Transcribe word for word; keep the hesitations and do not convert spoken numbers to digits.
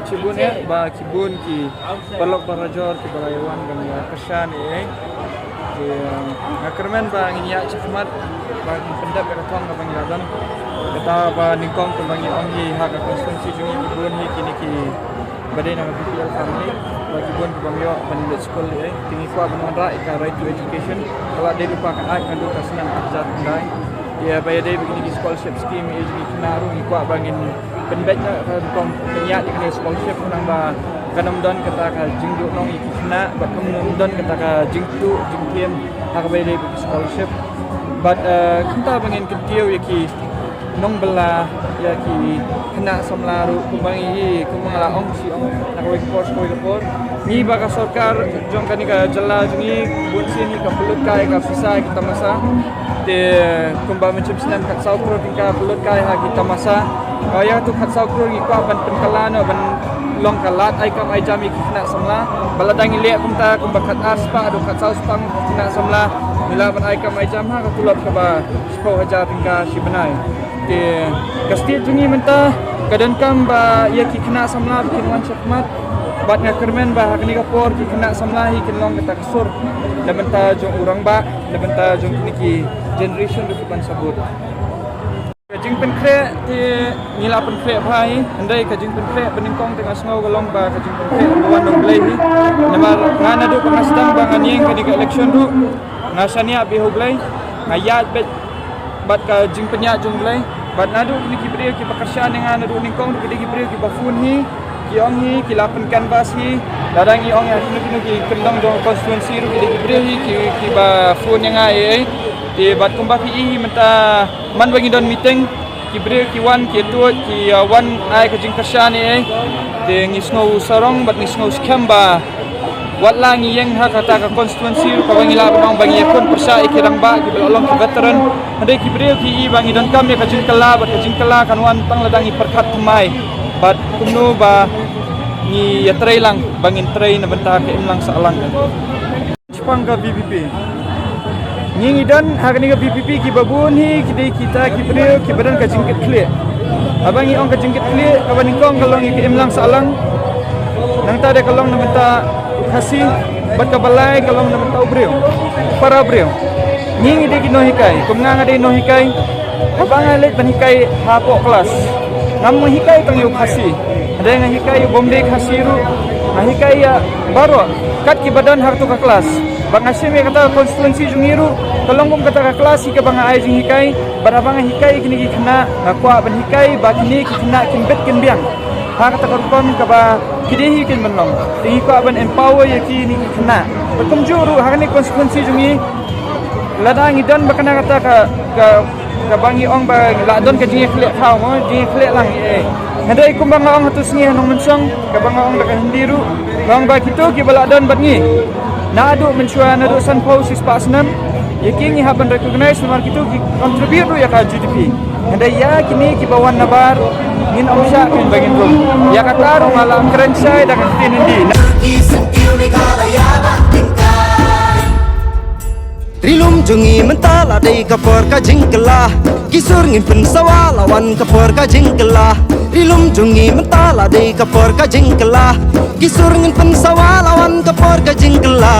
Shibun eh ba ki bun ki paralok parajor kiba la ïa wan ban ïa kyrshan eh. Ki, eh, nga kyrmen ba ngin ïa shakmat ba ngin pyndep ïa ka thong kaba ngi la don. Kata ba nyngkong kumba ngi ong hi ha ka constituency jong ngi ki bun hi kine ki ba dei na ka B P L family ba ki bun kiba ym ïoh ban leit skul eh. Te ngi kwah ban wanrah ïa ka right to education. Ka la dei lypa ka Act naduh ka snem ar hajar khyndai. Ïa ba ïadei bad kine ki scholarship scheme ïa kine ki khynnah ruh ngi kwah ba ngin pynbeit na ka rukom pynïaid ïa kine ki scholarship khnang ba kan ym don kata ka jingduhnong ïa ki khynnah bad kan ym don kata ka jingtuh jingtiem ha kaba ïadei bad ki scholarship. Bad, eh, kumta ba ngin kyntiew ïa ki nongbylla ïa ki khynnah samla ruh kumba ngi, kumba nga la ong shi ong na kawei ka por sha kawei ka por. Ngi ba ka sorkar jong kane ka jylla jong ngi bun sien ngi ka pynlut kai ka pisa ïa ki tamasa. Te kumba mynshem snem khatsaw klur tyngka pynlut kai ha ki tamasa. Ka ïa tu khatsaw klur ngi kwah ban pynkylla noh ban long ka lad ai kam ai jam ïa ki khynnah samla. Ba lada ngi leh kumta kumba khatar spah haduh khatsaw spah ki khynnah samla ngi lah ban ai kam ai jam ha ka tulop kaba shiphew hajar tyngka shi bnai. Te ka state jong ngi mynta ka donkam ba ïa ki khynnah samla ba kin wan shakhmat. Bad nga kyrmen ba ha kane ka por ki khynnah samla hi kin long kata ka sur na bynta jong u rangbah, na bynta jong kine ki generation ruh kiban sa bud. Ka jingpynkhreh te ngi la pynkhreh bha hi, hynrei ka jingpynkhreh ba nyngkong te nga sngew ka long ba ka jingpynkhreh ba wan na U Blei hi. Namar nga naduh ba nga sdang ba ngan ïeng kane ka election ruh nga shaniah beit ha U Blei, nga ïaid beit bad ka jingpynïaid jong U Blei. Bad naduh kine ki briew kiba kyrshan ïa nga naduh nyngkong ruh ki dei ki briew kiba phone hi, ki ong hi, ki la pyncanvass hi. Lada ngi ong ïa kino kino ki kyndong jong constituency ruh ki dei ki briew hi ki, kiba phone ïa nga ei ei. Te bad kumba phi i hi mynta man ba ngi don meeting, ki briew ki wan ki tuid ki, uh, wan ai ka jingkyrshan ei ei. Te ngi sngew sarong bad ngi sngew skhem ba wat la ngi ïeng ha kata ka constituency ruh kaba ngi lah ban ong ba ngi ïakhun pyrshah ïa ki rangbah kiba la long ki veteran. Hynrei ki briew ki i ba ngi donkam ïa ka jingkylla bad ka jingkylla kan wan tang lada ngi pyrkhat thymmai bad kumno ba ngi ïatrei lang ba ngin trei na bynta ka imlang sahlang. Shaphang ka V P P. Ngi ngi don ha kane ka V P P kiba bun hi ki dei kita ki briew kiba don ka jingkitkhlieh. Haba ngi ong ka jingkitkhlieh kaba nyngkong ka long ïa ka imlang sahlang. Nangta de ka long na bynta u Khasi bad kaba lai ka long na bynta u briew, para briew. Ngi ngi dei ki nonghikai, kum nga nga dei nonghikai. Haba nga leit ban hikai hapoh klas, ngam hikai tang ïa u Khasi, hynrei nga hikai ïa u Bombay Khasi ruh, nga hikai ïa baroh kat kiba don ha kato ka klas. Ba nga shim ïa kata ka constituency jong ngi ruh ka long kum kata ka klas hi kaba nga ai jinghikai. Bad haba nga hikai ïa kine ki khynnah nga kwah ban hikai ba kine ki khynnah kin bit kin biang ha kata ka rukom kaba ki dei hi kin ban long. Te ngi kwah ban empower ïa kine ki khynnah. Bad kumjuh ruh ha kane ka constituency jong ngi, lada ngi don ba kane kata ka, ka, kaba ngi ong ba la don ka jingïakhleh thaw mo, jingïakhleh lang eh. Hynrei kumba nga ong ha tu sngi ha Nongmynsong, kaba nga ong da ka Hindi ruh, nga ong ba kito kiba la don bad ngi naduh mynshuwa, naduh sanphew shispah snem, ïa ki ngi hap ban recognize namar kito ki contribute ruh ïa ka G D P. Hynrei ïa kine kiba wan nabar ngin ym shah kein ba ngin rung. Ïa kata ruh nga la kren shai da ka ktien Hindi. Ri lum jong ngi mynta la dei ka por ka jingkylla. Ki sur ngin pynsawa la wan ka por ka jingkylla. Ri lum jong ngi mynta la dei ka por ka jingkylla. Ki sur ngin pynsawa la wan ka por ka jingkylla.